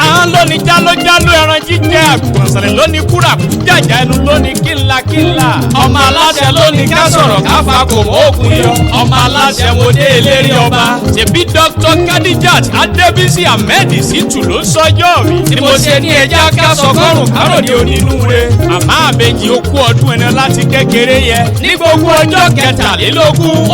Àwọn lóní jálójáló ẹran jíjẹ àgùntàn lóní kúràkú jàjà ẹnu lóní kíńlá kíńlá. Ọmọ aláṣẹ lóní ká sọ̀rọ̀ ká fa kò mọ́ òkun yọ. Ọmọ aláṣẹ mo dé eléré ọba. Ṣèbí Dr. Kadijat Adébísí Ahmed Ṣítù ló sọjọ́ mi. Tí mo ṣe ní ẹja ká sọ kọ́rùn káròdé onínúure. Màmá àbèjì okú ọdún ẹni láti kékeré yẹ. Ní gbogbo ọjọ́ 23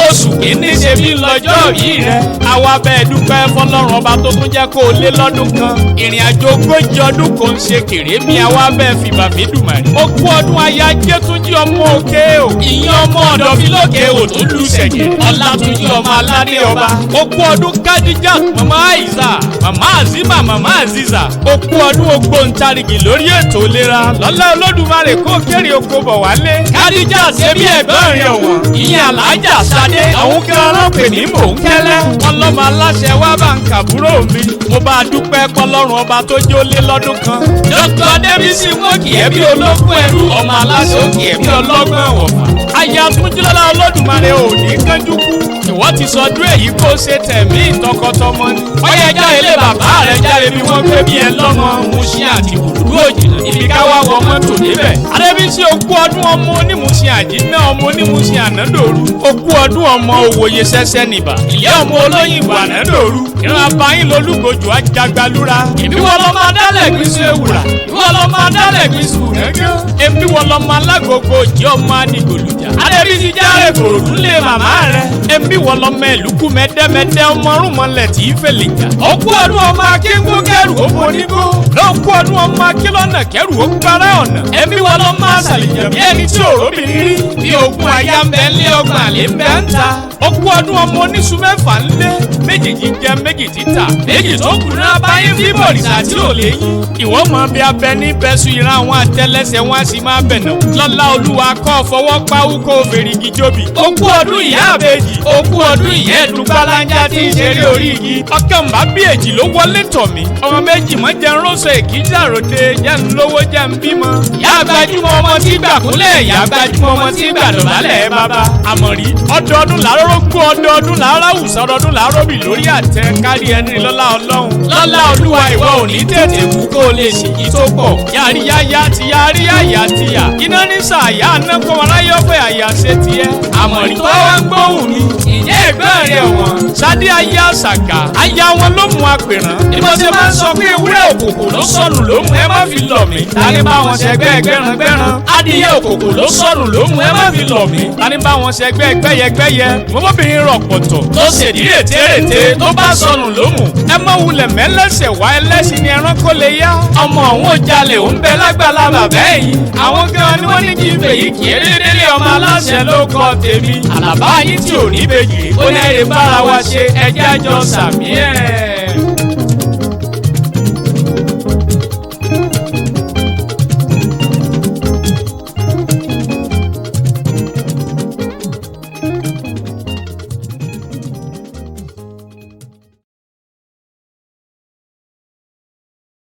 oṣù kìíní ṣe bí lọ́jọ́ yìí rẹ̀. Àwa bẹ́ẹ̀ dúpẹ́ fọlọ́run ọba tó tún jẹ́ kó o lé lọ́dún kan. Ìrìn àjò 40 ọdún kò ń ṣe kéré mi àwa bẹ́ẹ̀ fi bàbí dùmàrè. Ó kú ọdún aya Jẹ́túnjí ọmọ òkè o. Ìyẹn ọmọ ọ̀dọ̀ fi lókè o tó lu ṣẹ̀gẹ̀. Ọlátúnjí ọmọ aládé ọba. Ó kú ọdún Kadijat mama Aiza mama Azima mama Aziza. Ó kú ọdún ògbóǹtarìgì lórí ètò ìlera. Lọ́lá Olódùmarè kó kéré oko bọ̀ wálé. Kadijat ṣe bí ẹ̀gbọ́n rẹ̀ wọ̀n. Ìyẹn Alájà Sadé. Àwọn kan rán pè ní mò ń kẹ́lẹ́. Ọlọ́mọ aláṣẹ wá bá ń kàbúrò mi. Mo bá a dúpẹ́ pọ́lọ́run ọba tó jó lé lọ́dún kan. Dr. Adébísí wọn kì í bí ológun ẹrú ọmọ aláṣẹ ó kì í bí ọlọ́gbọ́n wọ̀fà. Aya Túnjílọ́lá Olódùmarè ò ní kánjú kú. Ìwọ ti sọdún èyí kó ṣe tẹ̀mí ìtọkọtọmọ ni. Ọyẹ jáde lé bàbá rẹ̀ jáde bí wọ́n gbé bí ẹ lọ́mọ Mushin àti Kùdú òjìnà ibi ká wá wọ mọ́tò débẹ̀. Adébísí ogún ọdún ọmọ onímùsìn àjínà ọmọ onímùsìn ànádòru. Ogún ọdún ọmọ òwòye sẹ́sẹ́ nìbà. Ìyá ọmọ olóyìnbó ànádòru. Ìran abayín lolúgbòjò ajagbalúra. Èmi wọ́n lọ́ máa dálẹ̀ gbèsè ewùrà. Ìwọ lọ́ máa dálẹ̀ gbèsè gángan. Èmi wọ́n lọ́ máa lágogo jẹ́ ọmọ adigbòlùjà. Adébísí járe kòròdú lé màmá rẹ̀. Èmi wọ́n lọ́ mọ ẹ̀lúkú mẹ́dẹ́mẹ́dẹ́ ọmọ rúmọlẹ̀ tí í fèlè jà. Òkú ọdún ọmọ akíngún kẹrù ó bonígbó. Lókú ọdún ọmọ akílọ́nà kẹrù ó gbára ọ̀nà. Èmi wọ́n lọ́ máa ṣàlìyàn bí ẹni tí òróbìnrin rí. Bí ogún aya ń bẹ ńlé ọgbọ̀n àlè ń bẹ ń ta. Òkú ọdún ọmọ oníṣu mẹ́fà ńlé. Méjèèjì jẹ méjì títà. Méjì tó kù náà báyé fíbọ̀rìṣà tí ò léyìn. Ìwọ mọ bí abẹ ní bẹ́sù ìran àwọn àtẹlẹsẹ̀ wọn á sì máa bẹ̀nà. Lọ́lá Olúwa kọ́ fọwọ́ pawú kó fèrègì jóbi. Òkú ọdún ìyá àbèjì. Òkú ọdún ìyá ẹ̀dùngbàlájà tí ń ṣeré orí igi. Ọkàn bá bí èjì ló wọlé tọ̀ mí. Ọmọ méjì mọ́ jẹun rọ́ṣọ èkìjà ròde jẹ́ ń lówó jẹ́ ń bímọ. Ìyá gbajúmọ̀ ọmọ tí gbà kúnlẹ̀ ìyá gbajúmọ̀ ọmọ tí gbà dọ̀bálẹ̀ bàbá. Àmọ̀rí ọdọọdún làárọ̀ gbó ọdọọdún làárọ̀ àwùsọ ọdọọdún làárọ̀ bì lórí àtẹ kárí ẹni lọ́lá Ọlọ́run. Lọ́lá Olúwa ìwọ ò ní tètè kú kó o lè ṣèyí tó pọ̀. Yàrí yáyá ti yàrí yáyà ti yà. Iná ní sàyà aná kọ́ wọn láyọ̀ pé àyà ṣe tiẹ̀. Àmọ̀rí tó wá ń gbóhùn mi. Ìjẹ́ ẹ̀gbọ́n rẹ̀ wọ̀n. Sádé ayé àṣàkà. Aya wọn ló mú apèrán. Bí mo ṣe máa ń sọ pé ewúrẹ́ òkòkò ló sọnù ló mú ẹ má fi lọ̀ mí. Tani bá wọn ṣẹgbẹ́ gbẹ́rangbẹ́ran. Adìyẹ òkòkò ló sọnù ló mú ẹ má fi lọ̀ mí. Tani bá wọn ṣẹgbẹ́ gbẹ́yẹgbẹ́yẹ. Mọ́mọ́bìnrin rọ̀ pọ̀tọ̀. Tó ṣèdí rètérètè tó bá sọnù ló mú. Ẹ má wulẹ̀ mẹ́lẹ́sẹ̀ wá ẹlẹ́sìn ni ẹran kó lè yá. Ọmọ òun ò jalè òun bẹ lágbàlá bàbá ẹ̀yìn. Àwọn gan ni wọ́n ní kí n fèyí kì í dédélé ọmọ aláṣẹ ló kọ tèmi. Àlàbá yín tí ò ní bèjì ó ní èrè bára wa ṣe ẹjẹ́ àjọ sàmí ẹ̀.